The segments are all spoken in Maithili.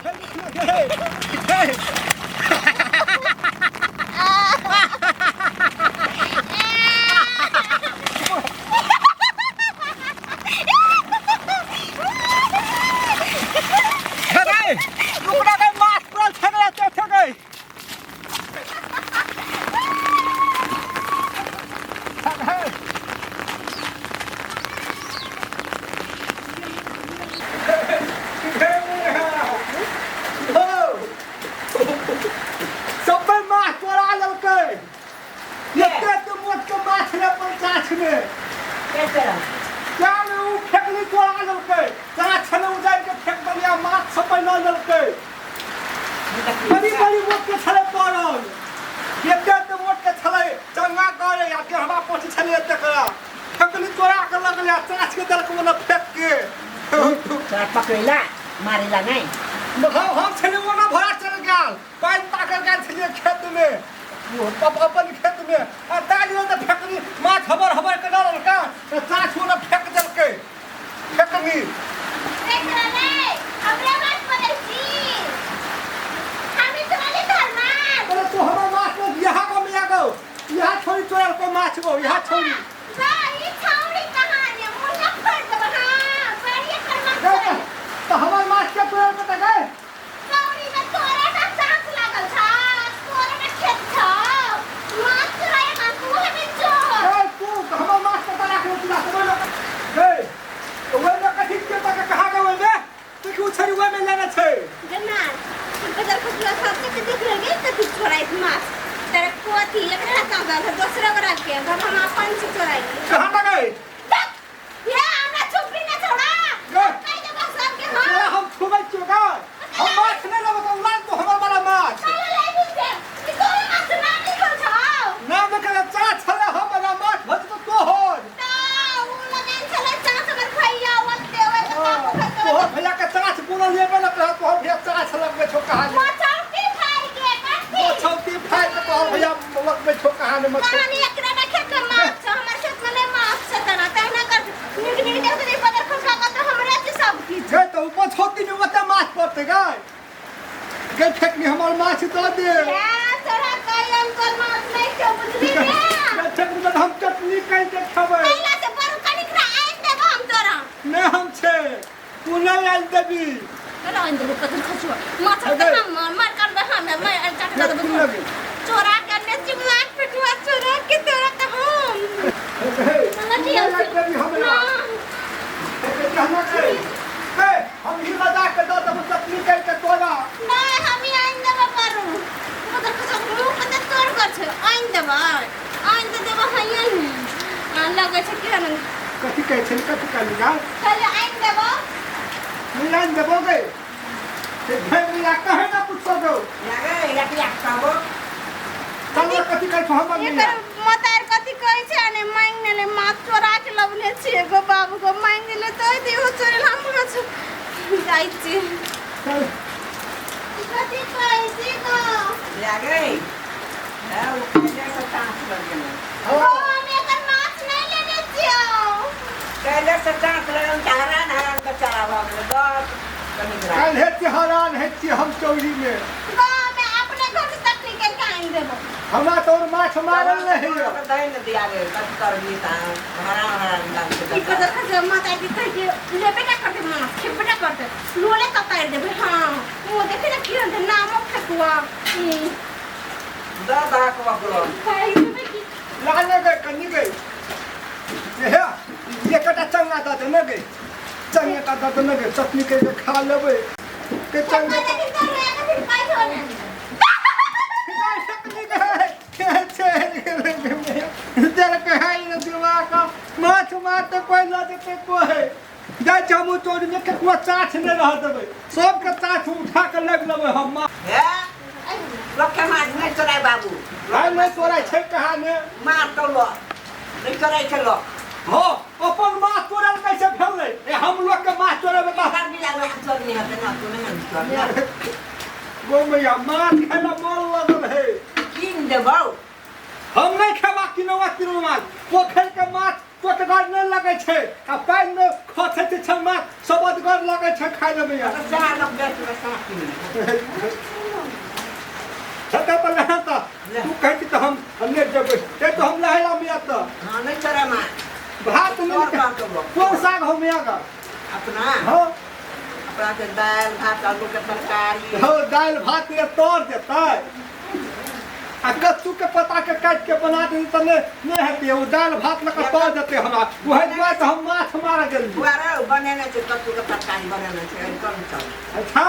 हे रुकना गई माछ पूरा छगड़ा चढ़ गई सबै माछ तोड़ा लेलकै एते एते मोट के माछ रे अपन गाछ में क्या में उ फेकली तोड़ा लेलकै तोरा छले उजाड़ि के फेक देलियै माछ सबै लऽ लेलकै बड़ी बड़ी मोट के छलै पड़ल एते एते मोट के छलै चंगा करे आ डेढ़वा पोठी छलै एते करा फेकली तोड़ा के लगलै आ चाछ के देलक ओने फेक के तोरा पकड़ेला मारेला नहीं हम छलै ओना भरा चल गेल पानि ताकल गेल छलियै खेत में अपन खेत में आ ताली तऽ फेकली माछ हबर हबर के डरलका तऽ चाछ ओने फेक देलकै फेकनी देख रहले हमरा माछ पड़ै छी हमी चोरली तोहर माछ अरे तू हमर माछ में यहाँ को मिया गो यहाँ छोड़ी चोरल को माछ गो यहाँ छोड़ी बा ई छौड़ी कहाँ ने मुन्ना फोड़ देब हां बड़ी एकर माछ गए तो तो हमर माछ के चोरल को त गए छौड़ी में तोरे ना साँप लागल छ तोरे ना खेत छ माछ चोराए ना तू हमें चोर ए तू हमर माछ के राख ले तू राख बोलो गए तो ओइ में कथी के तक कहाँ गए ओइ में तू क्यों छड़ी ओइ में लेने छै जना बजार खसला साँप के देख रहे त तू चोराए माछ तेरे कोथी एकरा साँप लागल दोसरा गोरा के हम अपन से चोराई कहाँ तक गए ये हमरा चुपड़ी ना छोड़ा गए कहि देबो सबके हां तोरा हम छुबै छियौ गए हम माछ नहि लेबै तऽ उलान तू हमर वाला माछ काहे ले ली से ई तोरे माछ ना निकल छौ नाम देखले चाह छले हमरा माछ भज तो तोहर ता उ लगन छले चाच हमर भैया ओते ओए के काको खतो तोहर भैया के चाछ बोलल लेबे न कह तोहर भैया चाछ लगबै छौ कहानी मचौटी फाड़ के कथी मछौती फाड़ के तोहर भैया लगबै छौ कहानी मछौती कहानी एकरा ना खेत में माछ छौ हमर खेत में नहीं माछ छै तना तहना कर निक निक देख दे पदर खसका कर तो हमरे छै सब किछ गए तो मछौती में ओते माछ पड़तै गए गए फेकनी हमर माछ दऽ दे ए तोरा कई अंकल माछ नहीं छौ बुझली ने गए फेकनी तऽ हम चटनी कहि के खेबै पहला से बरु कनिक ना आइन देबो हम तोरा नहि हम छै तू नहि आनि देबी तोरा आइन देबो पदर खसुआ माछ अगे। के हम मार कर दे हम मैं काट ये देबो खून लगे। चोरा के ने चिमला पेटुआ चोरा के तोरा के हम हे, तू नहि आनि देबी हमरा कहना छै हे हम ही लगा के दऽ देबो चटनी कहि के तोरा नहीं हम ही आइन देबो करू पदर खसुआ मुंह के तऽ तोड़ कर छै आइन देबो आइन तऽ देबो हइये ने आ लगै छै केहन कथी कहै छै कथी कहली गा कहले आइन देबो नहीं आनि देबो गे से भै मिया कहे ना पूछो गो लागे या कि कहबो चल कथी कहै छौ हमर मिया एकर मतार कथी कहै छै ने मांगि लेले माछ चोरा के लबने छियै गो बाबू गो मांगि लेले तऽ दिहो चोरेल हम माछ जाइ छी चल कथी कहै छी गो लागे है ओ कैले से टाँस लग गेलै ओ हम एकर माछ नहि लेने छियौ कैले से टाँस लगल तऽ हरान हरान बेचारा भऽ गेलै बस कनिक राख काल्हि हेतै हरान होइ छियै हम चौरी में गो हमे अपने घर से तकली के आनि देबो हमरा तोर माछ मारल नहि होइए दही ने दिया गे कथी करबी तऽ हरान हरान दाम ई के पदर खा माता जी कहै के लेबे ना करते माछ खेबे ना करते लोले कतारि देबै हाँ ओ देखे ना की होतै नामो फेकुआ दऽ दहक ओकरो कहै देबै की लाने गए कन्नी गई हे ये कटा चंगा दऽ दे ने गई चंगा टा दऽ दे ने गई चटनी के खा लेबै के चंगा लेकिन तोर एक दिन पाइ छौ ने माछ मारते कोइ लऽ जेतै कोइ जाइ छै हमहूँ चोरी में ककरो चाछ नहि रह देबै सबके चाछ उठा कऽ लग लेबै हम माछ हे लोकके माछ नहि चोराय बाबू आइ नहि तोरा छै कहाँ ने मार तो लोक नहि चोराइ छै लोक हो अपन माछ तोड़ल कैसे भेलै ए हम लोग के माछ तोड़ेबै तऽ एकर बिला लोक चोरनी हेतै ना तू नहि हम चोरनी गो मैया माछ खाय ला मन लगल है कीन देबौ हम नहीं खेबा किनौआ किनौ माछ पोखरि के माछ टोटगर नहि लगै छै आ पानि मे खसै छै छै माछ सबदगर लगै छै खाय ले मैया। चाह लोग बेच के साफ पी। छता पर लहा तऽ तू कहै छी तऽ हम नहि जेबै ते तऽ हम लहै ला मैया तऽ। हाँ नहीं चढ़ा माँ। भात नहि। और का करबो? कोन साग हो मैया का? अपना। हाँ। अपना के दाल भात आलू के तरकारी। हो दालि भात ये तर देतै आ कद्दू के पत्ता के काटि के बना देतै तऽ नहि नहि हेतै ओ दालि भात लऽ कऽ तर देतै हमरा वएह दुआरे तऽ हम माछ मारऽ गेलियै। बुआरा बनेने छै कद्दू के तरकारी बनेने छै कम चल। अच्छा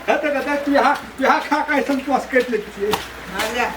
हेतै तऽ देख तू यहाँ खा कऽ संतोष करि लै छियै। हाँ ले।